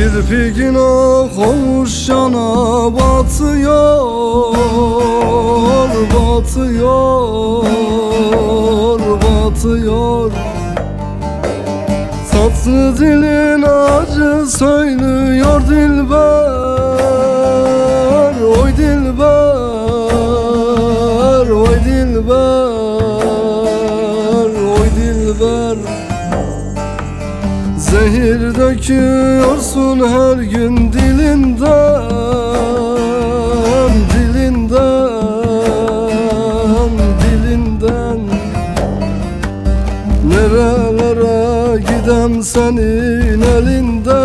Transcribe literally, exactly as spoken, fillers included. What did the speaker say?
Kirpigin o xoşana batıyor, batıyor, batıyor. Tatlı dilin acı söylüyor dilber, oy dilber, oy dilber, oy dilber. Zehir döküyorsun her gün dilinden, dilinden, dilinden. Nerelere gidem senin elinden.